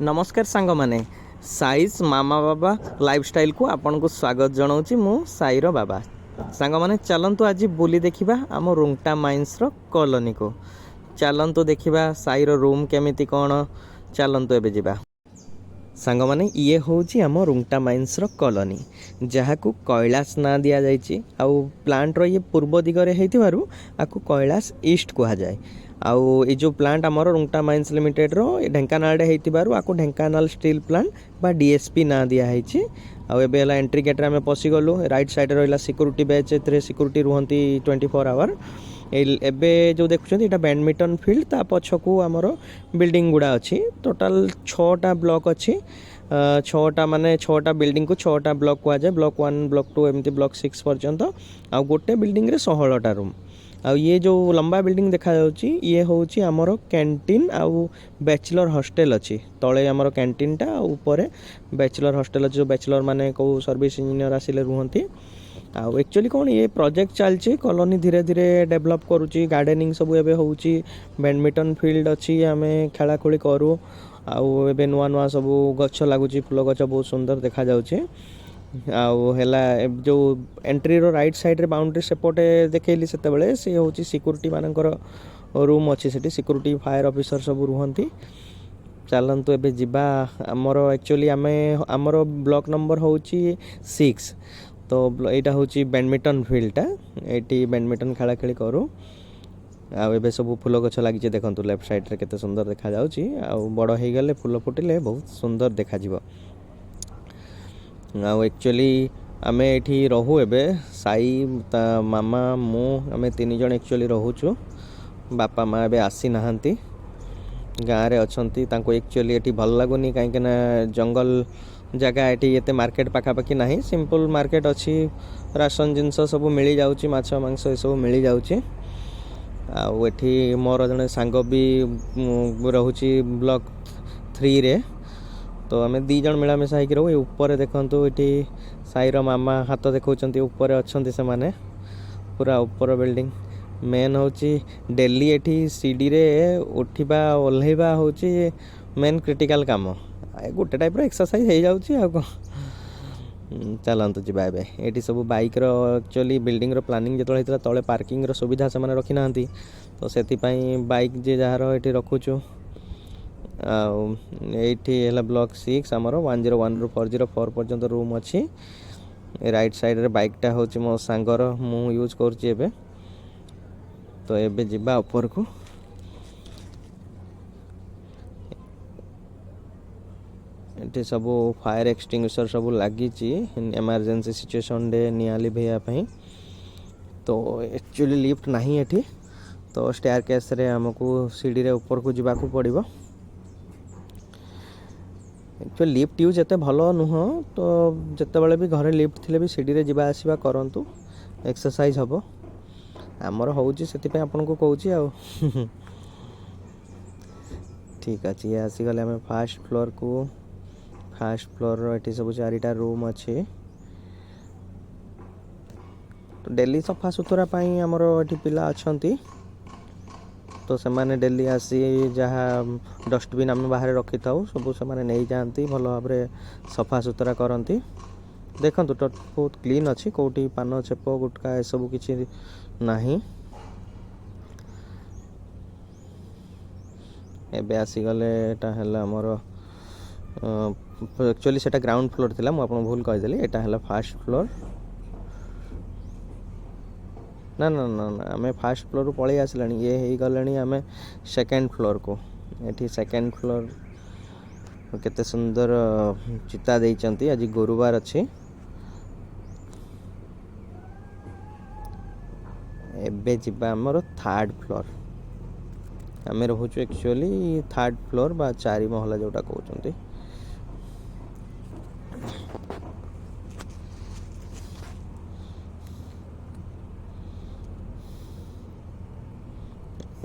ନମସ୍କାର ସାଙ୍ଗମାନେ, ସାଇଜ୍ ମାମା ବାବା ଲାଇଫଷ୍ଟାଇଲକୁ ଆପଣଙ୍କୁ ସ୍ୱାଗତ ଜଣାଉଛି। ମୁଁ ସାଇର ବାବା। ସାଙ୍ଗମାନେ, ଚାଲନ୍ତୁ ଆଜି ବୁଲି ଦେଖିବା ଆମ ରୁଙ୍ଗଟା ମାଇନ୍ସର କଲୋନୀକୁ। ଚାଲନ୍ତୁ ଦେଖିବା ସାଇର ରୁମ୍ କେମିତି କ'ଣ। ଚାଲନ୍ତୁ ଏବେ ଯିବା। ସାଙ୍ଗମାନେ, ଇଏ ହେଉଛି ଆମ ରୁଙ୍ଗଟା ମାଇନ୍ସର କଲୋନୀ, ଯାହାକୁ କୈଳାସ ନାଁ ଦିଆଯାଇଛି। ଆଉ ପ୍ଲାଣ୍ଟର ଇଏ ପୂର୍ବ ଦିଗରେ ହେଇଥିବାରୁ ଆକୁ କୈଳାସ ଇଷ୍ଟ କୁହାଯାଏ। ଆଉ ଏଇ ଯେଉଁ ପ୍ଲାଣ୍ଟ ଆମର ରୁଙ୍ଗଟା ମାଇନ୍ସ ଲିମିଟେଡ଼ର ଢେଙ୍କାନାଳରେ ହେଇଥିବାରୁ ଆକୁ ଢେଙ୍କାନାଳ ଷ୍ଟିଲ୍ ପ୍ଲାଣ୍ଟ ବା ଡିଏସ୍ପି ନାଁ ଦିଆହେଇଛି। ଆଉ ଏବେ ହେଲା ଏଣ୍ଟ୍ରି ଗେଟ୍ରେ ଆମେ ପଶିଗଲୁ। ରାଇଟ୍ ସାଇଡ଼୍ରେ ରହିଲା ସିକ୍ୟୁରିଟି ବ୍ୟାଚ୍, ଏଥିରେ ସିକ୍ୟୁରିଟି ରୁହନ୍ତି 24 ଆୱାର। ଏଇ ଏବେ ଯେଉଁ ଦେଖୁଛନ୍ତି, ଏଇଟା ବ୍ୟାଡ଼ମିଣ୍ଟନ ଫିଲ୍ଡ। ତା ପଛକୁ ଆମର ବିଲ୍ଡିଂ ଗୁଡ଼ା ଅଛି। ଟୋଟାଲ୍ 6ଟା ବ୍ଲକ୍ ଅଛି। 6ଟା ମାନେ 6ଟା ବିଲ୍ଡିଂକୁ 6ଟା ବ୍ଲକ୍ କୁହାଯାଏ। ବ୍ଲକ୍ 1, ବ୍ଲକ୍ 2, ଏମିତି ବ୍ଲକ୍ 6 ପର୍ଯ୍ୟନ୍ତ। ଆଉ ଗୋଟେ ବିଲ୍ଡିଂରେ 16ଟା ରୁମ୍। ଆଉ ଇଏ ଯେଉଁ ଲମ୍ବା ବିଲ୍ଡିଂ ଦେଖାଯାଉଛି, ଇଏ ହେଉଛି ଆମର କ୍ୟାଣ୍ଟିନ୍ ଆଉ ବ୍ୟାଚଲର ହଷ୍ଟେଲ ଅଛି। ତଳେ ଆମର କ୍ୟାଣ୍ଟିନ୍ଟା ଆଉ ଉପରେ ବ୍ୟାଚଲର ହଷ୍ଟେଲ ଅଛି, ଯେଉଁ ବ୍ୟାଚଲର ମାନେ କେଉଁ ସର୍ଭିସ୍ ଇଞ୍ଜିନିୟର ଆସିଲେ ରୁହନ୍ତି। ଆଉ ଆକ୍ଚୁଆଲି କ'ଣ, ଇଏ ପ୍ରୋଜେକ୍ଟ ଚାଲିଛି, କଲୋନୀ ଧୀରେ ଧୀରେ ଡେଭଲପ୍ କରୁଛି। ଗାର୍ଡେନିଂ ସବୁ ଏବେ ହେଉଛି, ବ୍ୟାଡ଼ମିଣ୍ଟନ ଫିଲ୍ଡ ଅଛି, ଆମେ ଖେଳାଖେଳି କରୁ। ଆଉ ଏବେ ନୂଆ ନୂଆ ସବୁ ଗଛ ଲାଗୁଛି, ଫୁଲ ଗଛ, ବହୁତ ସୁନ୍ଦର ଦେଖାଯାଉଛି। ଆଉ ହେଲା ଯେଉଁ ଏଣ୍ଟ୍ରିର ରାଇଟ୍ ସାଇଡ଼୍ରେ ବାଉଣ୍ଡ୍ରି ସେପଟେ ଦେଖେଇଲି ସେତେବେଳେ, ସେ ହେଉଛି ସିକ୍ୟୁରିଟି ମାନଙ୍କର ରୁମ୍ ଅଛି। ସେଠି ସିକ୍ୟୁରିଟି, ଫାୟାର ଅଫିସର ସବୁ ରୁହନ୍ତି। ଚାଲନ୍ତୁ ଏବେ ଯିବା। ଆମର ଆକ୍ଚୁଆଲି ଆମର ବ୍ଲକ୍ ନମ୍ବର ହେଉଛି 6। ତ ଏଇଟା ହେଉଛି ବ୍ୟାଡ଼ମିଣ୍ଟନ ଫିଲ୍ଡଟା, ଏଇଠି ବ୍ୟାଡ଼ମିଣ୍ଟନ ଖେଳାଖେଳି କରୁ। ଆଉ ଏବେ ସବୁ ଫୁଲ ଗଛ ଲାଗିଛି, ଦେଖନ୍ତୁ ଲେଫ୍ଟ ସାଇଡ଼୍ରେ କେତେ ସୁନ୍ଦର ଦେଖାଯାଉଛି। ଆଉ ବଡ଼ ହେଇଗଲେ, ଫୁଲ ଫୁଟିଲେ ବହୁତ ସୁନ୍ଦର ଦେଖାଯିବ। ଆଉ ଆକ୍ଚୁଆଲି ଆମେ ଏଇଠି ରହୁ ଏବେ, ସାଇ, ତା ମାମା, ମୁଁ, ଆମେ ତିନି ଜଣ ଆକ୍ଚୁଆଲି ରହୁଛୁ। ବାପା ମା ଏବେ ଆସିନାହାନ୍ତି, ଗାଁରେ ଅଛନ୍ତି। ତାଙ୍କୁ ଆକ୍ଚୁଆଲି ଏଠି ଭଲ ଲାଗୁନି, କାହିଁକିନା ଜଙ୍ଗଲ ଜାଗା, ଏଠି ଏତେ ମାର୍କେଟ ପାଖାପାଖି ନାହିଁ। ସିମ୍ପଲ୍ ମାର୍କେଟ ଅଛି, ରାସନ ଜିନିଷ ସବୁ ମିଳିଯାଉଛି, ମାଛ ମାଂସ ଏସବୁ ମିଳିଯାଉଛି। ଆଉ ଏଠି ମୋର ଜଣେ ସାଙ୍ଗ ବି ରହୁଛି ବ୍ଲକ୍ 3ରେ। ତ ଆମେ ଦୁଇ ଜଣ ମିଳାମିଶା ହେଇକି ରହୁ। ଏ ଉପରେ ଦେଖନ୍ତୁ, ଏଠି ସାଇର ମାମା ହାତ ଦେଖାଉଛନ୍ତି, ଉପରେ ଅଛନ୍ତି ସେମାନେ, ପୁରା ଉପର ବିଲ୍ଡିଂ। ମେନ୍ ହେଉଛି ଡେଲି ଏଠି ସିଡ଼ିରେ ଉଠିବା ଓହ୍ଲେଇବା ହେଉଛି ମେନ୍ କ୍ରିଟିକାଲ୍ କାମ। ଏ ଗୋଟେ ଟାଇପ୍ର ଏକ୍ସରସାଇଜ୍ ହେଇଯାଉଛି, ଆଉ କ'ଣ। ଚାଲନ୍ତୁ ଯିବା ଏବେ। ଏଇଠି ସବୁ ବାଇକ୍ର, ଆକ୍ଚୁଆଲି ବିଲ୍ଡିଂର ପ୍ଲାନିଂ ଯେତେବେଳେ ହେଇଥିଲା, ତଳେ ପାର୍କିଂର ସୁବିଧା ସେମାନେ ରଖିନାହାନ୍ତି। ତ ସେଥିପାଇଁ ବାଇକ୍ ଯିଏ ଯାହାର ଏଠି ରଖୁଛୁ। ଆଉ ଏଇଠି ହେଲା ବ୍ଲକ୍ 6 ଆମର, 101ରୁ 404 ପର୍ଯ୍ୟନ୍ତ ରୁମ୍ ଅଛି। ରାଇଟ୍ ସାଇଡ଼୍ରେ ବାଇକ୍ଟା ହେଉଛି ମୋ ସାଙ୍ଗର, ମୁଁ ୟୁଜ୍ କରୁଛି ଏବେ। ତ ଏବେ ଯିବା ଉପରକୁ। ଏଠି ସବୁ ଫାୟାର ଏକ୍ସଟିଙ୍ଗୁଇସର ସବୁ ଲାଗିଛି, ଏମର୍ଜେନ୍ସି ସିଚୁଏସନରେ ନିଆଁ ଲିଭେଇବା ପାଇଁ। ତ ଆକ୍ଚୁଆଲି ଲିଫ୍ଟ ନାହିଁ ଏଠି, ତ ଷ୍ଟେୟାର କେସ୍ରେ ଆମକୁ ସିଡ଼ିରେ ଉପରକୁ ଯିବାକୁ ପଡ଼ିବ। ଆକ୍ଚୁଆଲି ଲିଫ୍ଟ ୟୁଜ୍ ଏତେ ଭଲ ନୁହଁ। ତ ଯେତେବେଳେ ବି ଘରେ ଲିଫ୍ଟ ଥିଲେ ବି ସିଡ଼ିରେ ଯିବା ଆସିବା କରନ୍ତୁ, ଏକ୍ସରସାଇଜ୍ ହେବ। ଆମର ହେଉଛି, ସେଥିପାଇଁ ଆପଣଙ୍କୁ କହୁଛି। ଆଉ ଠିକ୍ ଅଛି, ଇଏ ଆସିଗଲେ ଆମେ ଫାର୍ଷ୍ଟ ଫ୍ଲୋର୍କୁ। ଫାର୍ଷ୍ଟ ଫ୍ଲୋର୍ର ଏଠି ସବୁ ଚାରିଟା ରୁମ୍ ଅଛି। ଡେଲି ସଫାସୁତୁରା ପାଇଁ ଆମର ଏଠି ପିଲା ଅଛନ୍ତି। ତ ସେମାନେ ଡେଲି ଆସି ଯାହା ଡଷ୍ଟବିନ୍ ଆମେ ବାହାରେ ରଖିଥାଉ, ସବୁ ସେମାନେ ନେଇଯାଆନ୍ତି, ଭଲ ଭାବରେ ସଫାସୁତୁରା କରନ୍ତି। ଦେଖନ୍ତୁ, ବହୁତ କ୍ଲିନ୍ ଅଛି, କେଉଁଠି ପାନ ଛେପ, ଗୁଟକା ଏସବୁ କିଛି ନାହିଁ। ଏବେ ଆସିଗଲେ, ଏଇଟା ହେଲା ଆମର, ଆକ୍ଚୁଆଲି ସେଇଟା ଗ୍ରାଉଣ୍ଡ ଫ୍ଲୋର୍ ଥିଲା, ମୁଁ ଆପଣଙ୍କୁ ଭୁଲ କହିଦେଲି। ଏଇଟା ହେଲା ଫାର୍ଷ୍ଟ ଫ୍ଲୋର୍। ନା ନା ନା ନା, ଆମେ ଫାର୍ଷ୍ଟ ଫ୍ଲୋର୍ରୁ ପଳେଇ ଆସିଲାଣି, ଇଏ ହେଇଗଲେଣି ଆମେ ସେକେଣ୍ଡ ଫ୍ଲୋର୍କୁ। ଏଠି ସେକେଣ୍ଡ ଫ୍ଲୋର୍ କେତେ ସୁନ୍ଦର ଚିତା ଦେଇଛନ୍ତି। ଆଜି ଗୁରୁବାର ଅଛି। ଏବେ ଯିବା ଆମର ଥାର୍ଡ଼ ଫ୍ଲୋର୍। ଆମେ ରହୁଛୁ ଆକ୍ଚୁଆଲି ଥାର୍ଡ଼ ଫ୍ଲୋର୍ ବା ଚାରି ମହଲା ଯେଉଁଟା କହୁଛନ୍ତି।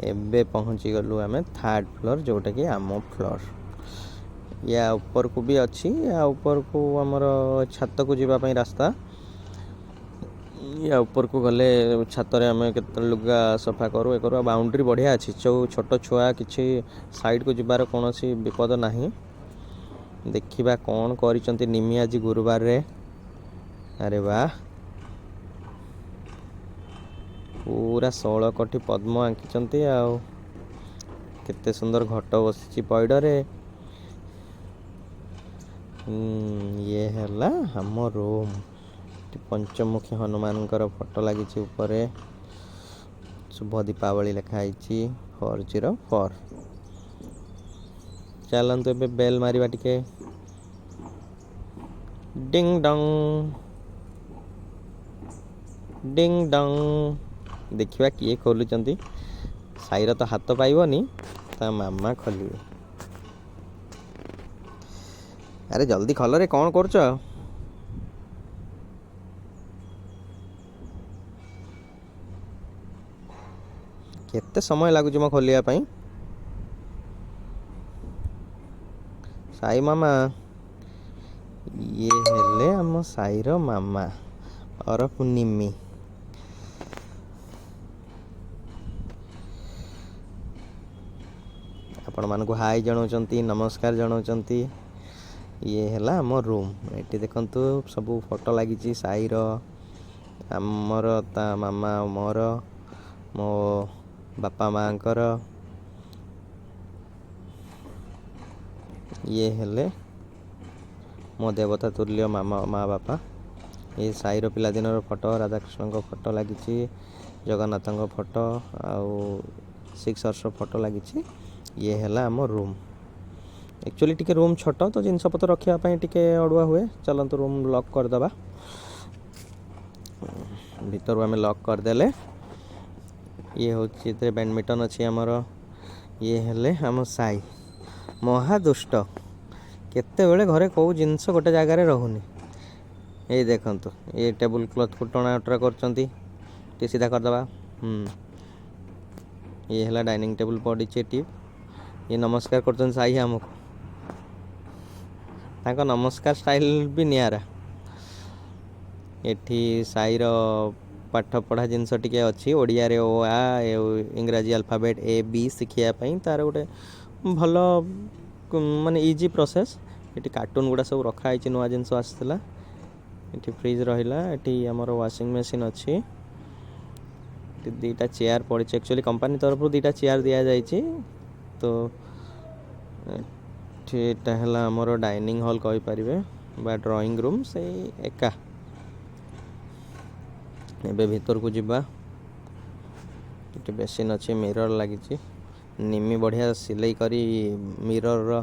ଏବେ ପହଞ୍ଚିଗଲୁ ଆମେ ଥାର୍ଡ଼ ଫ୍ଲୋର୍, ଯେଉଁଟାକି ଆମ ଫ୍ଲୋର୍। ୟା ଉପରକୁ ବି ଅଛି, ୟା ଉପରକୁ ଆମର ଛାତକୁ ଯିବା ପାଇଁ ରାସ୍ତା। ୟା ଉପରକୁ ଗଲେ ଛାତରେ ଆମେ କେତେ ଲୁଗା ସଫା କରୁ, ଏ କରୁ। ଆଉ ବାଉଣ୍ଡ୍ରି ବଢ଼ିଆ ଅଛି, ଯେଉଁ ଛୋଟ ଛୁଆ କିଛି ସାଇଡ଼କୁ ଯିବାର କୌଣସି ବିପଦ ନାହିଁ। ଦେଖିବା କ'ଣ କରିଛନ୍ତି ନିମି ଆଜି ଗୁରୁବାରରେ। ଆରେ ବାଃ, ପୁରା 16 କଠି ପଦ୍ମ ଆଙ୍କିଛନ୍ତି। ଆଉ କେତେ ସୁନ୍ଦର ଘଟ ବସିଛି ପଇଡ଼ରେ। ଇଏ ହେଲା ଆମ ରୁମ୍। ପଞ୍ଚମୁଖୀ ହନୁମାନଙ୍କର ଫଟୋ ଲାଗିଛି ଉପରେ। ଶୁଭ ଦୀପାବଳି ଲେଖା ହେଇଛି, 404। ଚାଲନ୍ତୁ ଏବେ ବେଲ୍ ମାରିବା ଟିକେ। ଡିଙ୍ଗ ଡଙ୍ଗ, ଡିଙ୍ଗ ଡଙ୍ଗ। ଦେଖିବା କିଏ ଖୋଲୁଛନ୍ତି। ସାଇର ତ ହାତ ପାଇବନି, ତା ମାମା ଖୋଲିବେ। ଆରେ ଜଲ୍ଦି ଖୋଲରେ, କ'ଣ କରୁଛ? କେତେ ସମୟ ଲାଗୁଛି ମୋ ଖୋଲିବା ପାଇଁ? ସାଇ ମାମା। ଇଏ ହେଲେ ଆମ ସାଇର ମାମା ଅରଫ ନିମି। ଆପଣମାନଙ୍କୁ ହାଇ ଜଣାଉଛନ୍ତି, ନମସ୍କାର ଜଣାଉଛନ୍ତି। ଇଏ ହେଲା ଆମ ରୁମ୍। ଏଠି ଦେଖନ୍ତୁ, ସବୁ ଫଟୋ ଲାଗିଛି ସାଇର, ଆମର, ତା ମାମା ଆଉ ମୋର, ମୋ ବାପା ମାଆଙ୍କର। ଇଏ ହେଲେ ମୋ ଦେବତା ତୁଲ୍ୟ ମାମା, ମା, ବାପା। ଏ ସାଇର ପିଲାଦିନର ଫଟୋ। ରାଧାକୃଷ୍ଣଙ୍କ ଫଟୋ ଲାଗିଛି, ଜଗନ୍ନାଥଙ୍କ ଫଟୋ ଆଉ ସିକ୍ସ ହର୍ସର ଫଟୋ ଲାଗିଛି। ଇଏ ହେଲା ଆମ ରୁମ୍। ଆକ୍ଚୁଆଲି ଟିକେ ରୁମ୍ ଛୋଟ ତ, ଜିନିଷପତ୍ର ରଖିବା ପାଇଁ ଟିକେ ଅଡ଼ୁଆ ହୁଏ। ଚାଲନ୍ତୁ, ରୁମ୍ ଲକ୍ କରିଦେବା। ଭିତରୁ ଆମେ ଲକ୍ କରିଦେଲେ। ଇଏ ହେଉଛି, ଏଥିରେ ବ୍ୟାଡ଼ମିଣ୍ଟନ ଅଛି ଆମର। ଇଏ ହେଲେ ଆମ ସାଇ, ମହାଦୁଷ୍ଟ। କେତେବେଳେ ଘରେ କେଉଁ ଜିନିଷ ଗୋଟେ ଜାଗାରେ ରହୁନି। ଏଇ ଦେଖନ୍ତୁ, ଏ ଟେବୁଲ୍ କ୍ଲଥକୁ ଟଣା ଓଟରା କରୁଛନ୍ତି। ଟିକେ ସିଧା କରିଦେବା। ଇଏ ହେଲା ଡାଇନିଂ ଟେବୁଲ୍ ପଡ଼ିଛି ଏଠି। ଇଏ ନମସ୍କାର କରୁଛନ୍ତି ସାଇ ଆମକୁ। ତାଙ୍କ ନମସ୍କାର ଷ୍ଟାଇଲ୍ ବି ନିଆରା। ଏଠି ସାଇର ପାଠ ପଢ଼ା ଜିନିଷ ଟିକେ ଅଛି। ଓଡ଼ିଆରେ ଓ ଆ, ଇଂରାଜୀ ଆଲଫାବେଟ୍ ଏ ବି ଶିଖିବା ପାଇଁ ତାର ଗୋଟେ ଭଲ, ମାନେ ଇଜି ପ୍ରୋସେସ୍। ଏଠି କାର୍ଟୁନ୍ ଗୁଡ଼ା ସବୁ ରଖା ହେଇଛି, ନୂଆ ଜିନିଷ ଆସିଥିଲା। ଏଠି ଫ୍ରିଜ୍ ରହିଲା। ଏଠି ଆମର ୱାସିଂ ମେସିନ୍ ଅଛି। ଏଠି ଦୁଇଟା ଚେୟାର ପଡ଼ିଛି। ଆକ୍ଚୁଆଲି କମ୍ପାନୀ ତରଫରୁ ଦୁଇଟା ଚେୟାର ଦିଆଯାଇଛି। ତ ଏଠି ଏଇଟା ହେଲା ଆମର ଡାଇନିଂ ହଲ୍ କହିପାରିବେ ବା ଡ୍ରଇଂ ରୁମ୍, ସେଇ ଏକା। ଏବେ ଭିତରକୁ ଯିବା। ଏଠି ବେସିନ୍ ଅଛି, ମିରର ଲାଗିଛି। ନିମି ବଢ଼ିଆ ସିଲେଇ କରି ମିରରର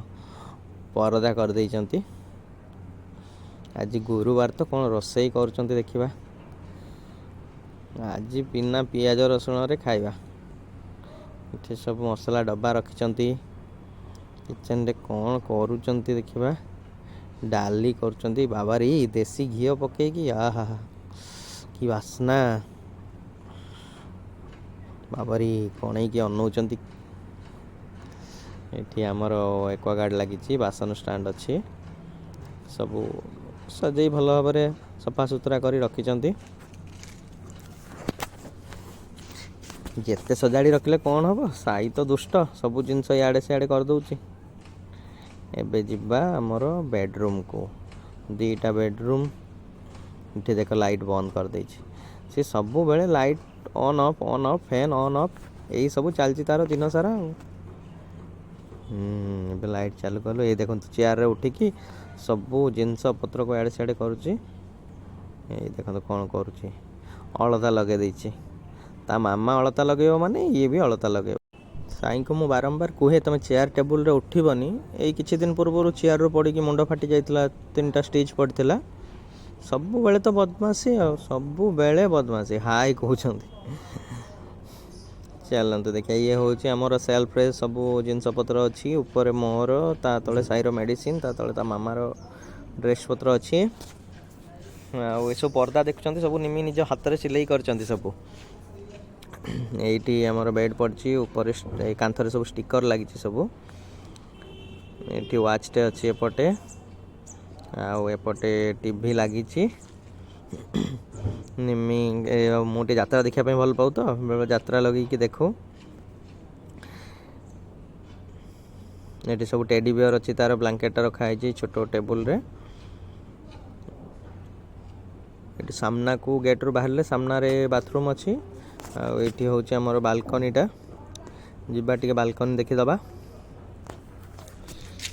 ପରଦା କରିଦେଇଛନ୍ତି। ଆଜି ଗୁରୁବାର ତ, କ'ଣ ରୋଷେଇ କରୁଛନ୍ତି ଦେଖିବା। ଆଜି ବିନା ପିଆଜ ରସୁଣରେ ଖାଇବା। ଏଠି ସବୁ ମସଲା ଡବା ରଖିଛନ୍ତି। କିଚେନରେ କ'ଣ କରୁଛନ୍ତି ଦେଖିବା। ଡାଲି କରୁଛନ୍ତି। ବାବାରେ, ଦେଶୀ ଘିଅ ପକେଇକି, ଆହା କି ବାସ୍ନା! ବାବାରେ, କଣେଇକି ଅନଉଛନ୍ତି। ଏଠି ଆମର ଏକ୍ୱାଗାର୍ଡ଼ ଲାଗିଛି, ବାସନ ଷ୍ଟାଣ୍ଡ ଅଛି। ସବୁ ସଜେଇ ଭଲ ଭାବରେ ସଫାସୁତୁରା କରି ରଖିଛନ୍ତି। ଯେତେ ସଜାଡ଼ି ରଖିଲେ କ'ଣ ହବ, ସାଇ ତ ଦୁଷ୍ଟ, ସବୁ ଜିନିଷ ଇଆଡ଼େ ସିଆଡ଼େ କରିଦେଉଛି। ଏବେ ଯିବା ଆମର ବେଡ଼ରୁମ୍କୁ। ଦୁଇଟା ବେଡ଼ରୁମ୍। ଏଠି ଦେଖ, ଲାଇଟ୍ ବନ୍ଦ କରିଦେଇଛି ସେ। ସବୁବେଳେ light on off, on off, fan on off, ଏଇ ସବୁ ଚାଲିଛି ତାର ଦିନ ସାରା। ଆଉ ଏବେ ଲାଇଟ୍ ଚାଲୁ କଲୁ। ଏଇ ଦେଖନ୍ତୁ, ଚେୟାରରେ ଉଠିକି ସବୁ ଜିନିଷ ପତ୍ରକୁ ଇଆଡ଼େ ସିଆଡ଼େ କରୁଛି। ଏଇ ଦେଖନ୍ତୁ କ'ଣ କରୁଛି। ଅଳତା ଲଗେଇ ଦେଇଛି। ତା ମାମା ଅଳତା ଲଗେଇବ ମାନେ ଇଏ ବି ଅଳତା ଲଗେଇବ। ସାଇଙ୍କୁ ମୁଁ ବାରମ୍ବାର କୁହେ, ତୁମେ ଚେୟାର ଟେବୁଲରେ ଉଠିବନି। ଏଇ କିଛି ଦିନ ପୂର୍ବରୁ ଚେୟାରରୁ ପଡ଼ିକି ମୁଣ୍ଡ ଫାଟି ଯାଇଥିଲା, ତିନିଟା ଷ୍ଟିଚ୍ ପଡ଼ିଥିଲା। ସବୁବେଳେ ତ ବଦମାସି ଆଉ ସବୁବେଳେ ବଦମାସି। ହାଇ କହୁଛନ୍ତି। ଚାଲନ୍ତୁ ଦେଖିବା। ଇଏ ହେଉଛି ଆମର ସେଲ୍ଫରେ ସବୁ ଜିନିଷପତ୍ର ଅଛି। ଉପରେ ମୋର, ତା ତଳେ ସାଇର ମେଡ଼ିସିନ, ତା ତଳେ ତା ମାମାର ଡ୍ରେସ୍ ପତ୍ର ଅଛି। ଆଉ ଏସବୁ ପର୍ଦା ଦେଖୁଛନ୍ତି, ସବୁ ନିମି ନିଜ ହାତରେ ସିଲେଇ କରିଛନ୍ତି ସବୁ। ଏଇଠି ଆମର ବେଡ଼୍ ପଡ଼ିଛି। ଉପରେ ଏଇ କାନ୍ଥରେ ସବୁ ଷ୍ଟିକର ଲାଗିଛି ସବୁ। ଏଠି ୱାଚ୍ଟେ ଅଛି ଏପଟେ, ଆଉ ଏପଟେ ଟିଭି ଲାଗିଛି। ନିମି, ମୁଁ ଟିକେ ଯାତ୍ରା ଦେଖିବା ପାଇଁ ଭଲ ପାଉ ତ, ବେଳେବେଳେ ଯାତ୍ରା ଲଗେଇକି ଦେଖୁ। ଏଠି ସବୁ ଟେଡି ବିୟର ଅଛି, ତାର ବ୍ଲାଙ୍କେଟଟା ରଖା ହେଇଛି ଛୋଟ ଟେବୁଲରେ। ଏଠି ସାମ୍ନାକୁ ଗେଟ୍ରୁ ବାହାରିଲେ ସାମ୍ନାରେ ବାଥରୁମ୍ ଅଛି। ଆଉ ଏଇଠି ହେଉଛି ଆମର ବାଲକୋନିଟା। ଯିବା, ଟିକେ ବାଲକୋନି ଦେଖିଦେବା।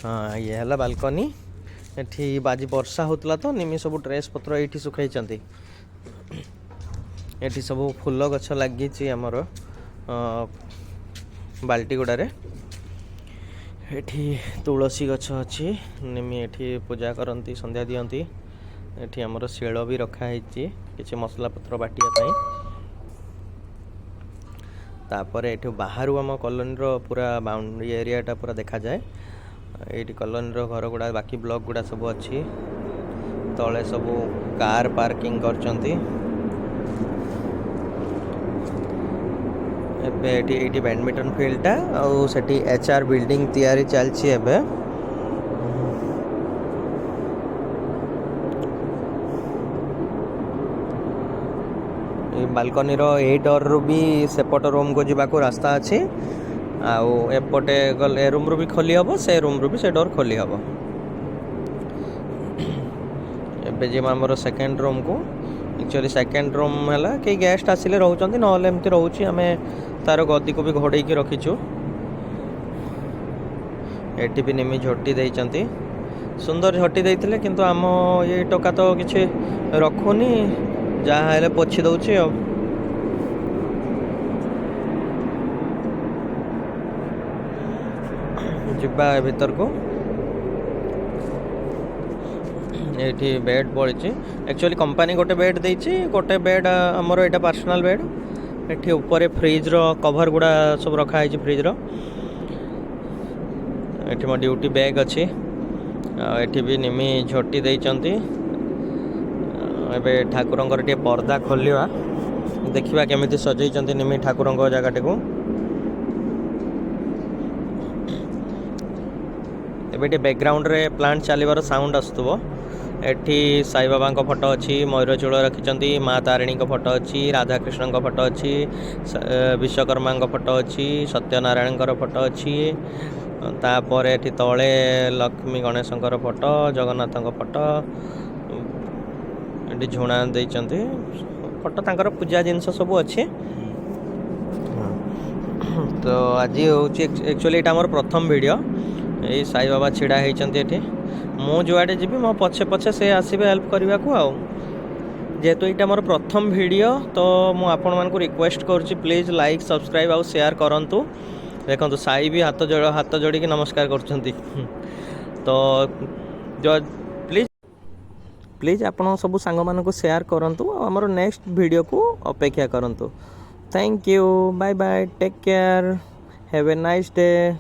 ହଁ, ଇଏ ହେଲା ବାଲକୋନି। ଏଠି ଆଜି ବର୍ଷା ହେଉଥିଲା ତ ନିମି ସବୁ ଡ୍ରେସ୍ ପତ୍ର ଏଇଠି ଶୁଖେଇଛନ୍ତି। ଏଠି ସବୁ ଫୁଲ ଗଛ ଲାଗିଛି ଆମର ବାଲ୍ଟି ଗୁଡ଼ାରେ। ଏଠି ତୁଳସୀ ଗଛ ଅଛି। ନିମି ଏଠି ପୂଜା କରନ୍ତି, ସନ୍ଧ୍ୟା ଦିଅନ୍ତି। ଏଠି ଆମର ଶିଳ ବି ରଖା ହେଇଛି କିଛି ମସଲା ପତ୍ର ବାଟିବା ପାଇଁ। ତାପରେ ଏଠୁ ବାହାରୁ ଆମ କଲୋନୀର ପୁରା ବାଉଣ୍ଡ୍ରି ଏରିଆଟା ପୁରା ଦେଖାଯାଏ। ଏଇଠି କଲୋନୀର ଘର ଗୁଡ଼ା, ବାକି ବ୍ଲକ୍ ଗୁଡ଼ା ସବୁ ଅଛି। ତଳେ ସବୁ କାର୍ ପାର୍କିଂ କରିଛନ୍ତି। ଏବେ ଏଠି ଏଇଠି ବ୍ୟାଡମିଣ୍ଟନ ଫିଲ୍ଡଟା ଆଉ ସେଠି HR building ତିଆରି ଚାଲିଛି ଏବେ। ଏଇ ବାଲକୋନିର ଏଇ ଡୋରରୁ ବି ସେପଟ ରୁମ୍କୁ ଯିବାକୁ ରାସ୍ତା ଅଛି। ଆଉ ଏପଟେ ଗଲେ ଏ ରୁମ୍ରୁ ବି ଖୋଲି ହେବ, ସେ ରୁମ୍ରୁ ବି ସେ ଡୋର୍ ଖୋଲି ହେବ। ଏବେ ଯିବା ଆମର ସେକେଣ୍ଡ ରୁମ୍କୁ। ଆକ୍ଚୁଆଲି ସେକେଣ୍ଡ ରୁମ୍ ହେଲା କେହି ଗେଷ୍ଟ ଆସିଲେ ରହୁଛନ୍ତି, ନହେଲେ ଏମିତି ରହୁଛି। ଆମେ ତାର ଗଦିକୁ ବି ଘୋଡ଼େଇକି ରଖିଛୁ। ଏଠି ବି ନିମି ଝୋଟି ଦେଇଛନ୍ତି। ସୁନ୍ଦର ଝୋଟି ଦେଇଥିଲେ, କିନ୍ତୁ ଆମ ଇଏ ଟୋକା ତ କିଛି ରଖୁନି, ଯାହା ହେଲେ ପୋଛି ଦେଉଛି। ଆଉ ଯିବା ଏ ଭିତରକୁ। ଏଇଠି ବେଡ୍ ପଡ଼ିଛି। ଆକ୍ଚୁଆଲି କମ୍ପାନୀ ଗୋଟେ ବେଡ୍ ଦେଇଛି, ଗୋଟେ ବେଡ୍ ଆମର, ଏଇଟା ପର୍ସନାଲ୍ ବେଡ୍। ଏଠି ଉପରେ ଫ୍ରିଜ୍ର କଭର୍ ଗୁଡ଼ା ସବୁ ରଖା ହେଇଛି ଫ୍ରିଜ୍ର। ଏଠି ମୋ ଡ୍ୟୁଟି ବ୍ୟାଗ୍ ଅଛି। ଆଉ ଏଠି ବି ନିମି ଝୋଟି ଦେଇଛନ୍ତି। ଏବେ ଠାକୁରଙ୍କର ଟିକେ ପର୍ଦ୍ଦା ଖୋଲିବା, ଦେଖିବା କେମିତି ସଜେଇଛନ୍ତି ନିମି ଠାକୁରଙ୍କ ଜାଗାଟିକୁ। ଏବେ ଟିକେ ବ୍ୟାକଗ୍ରାଉଣ୍ଡରେ ପ୍ଲାଣ୍ଟ ଚାଲିବାର ସାଉଣ୍ଡ ଆସୁଥିବ। ଏଠି ସାଇବାବାଙ୍କ ଫଟୋ ଅଛି, ମୟୂର ଚୂଳ ରଖିଛନ୍ତି, ମା ତାରିଣୀଙ୍କ ଫଟୋ ଅଛି, ରାଧାକୃଷ୍ଣଙ୍କ ଫଟୋ ଅଛି, ବିଶ୍ୱକର୍ମାଙ୍କ ଫଟୋ ଅଛି, ସତ୍ୟନାରାୟଣଙ୍କର ଫଟୋ ଅଛି। ତାପରେ ଏଠି ତଳେ ଲକ୍ଷ୍ମୀ ଗଣେଶଙ୍କର ଫଟୋ, ଜଗନ୍ନାଥଙ୍କ ଫଟୋ, ଏଠି ଝୁଣା ଦେଇଛନ୍ତି ଫଟୋ, ତାଙ୍କର ପୂଜା ଜିନିଷ ସବୁ ଅଛି। ତ ଆଜି ହେଉଛି ଆକ୍ଚୁଆଲି ଏଇଟା ଆମର ପ୍ରଥମ ଭିଡ଼ିଓ। ଏଇ ସାଇବାବା ଛିଡ଼ା ହେଇଛନ୍ତି ଏଠି। ମୁଁ ଯୁଆଡ଼େ ଯିବି, ମୋ ପଛେ ପଛେ ସେ ଆସିବେ ହେଲ୍ପ କରିବାକୁ। ଆଉ ଯେହେତୁ ଏଇଟା ମୋର ପ୍ରଥମ ଭିଡ଼ିଓ, ତ ମୁଁ ଆପଣମାନଙ୍କୁ ରିକ୍ୱେଷ୍ଟ କରୁଛି, ପ୍ଲିଜ୍ ଲାଇକ୍, ସବସ୍କ୍ରାଇବ୍ ଆଉ ସେୟାର କରନ୍ତୁ। ଦେଖନ୍ତୁ, ସାଇ ବି ହାତ ଯୋଡ଼ିକି ନମସ୍କାର କରୁଛନ୍ତି। ତ ପ୍ଲିଜ୍ ପ୍ଲିଜ୍ ଆପଣ ସବୁ ସାଙ୍ଗମାନଙ୍କୁ ସେୟାର କରନ୍ତୁ ଆଉ ଆମର ନେକ୍ସଟ ଭିଡ଼ିଓକୁ ଅପେକ୍ଷା କରନ୍ତୁ। Thank you, bye bye, take care, have a nice day.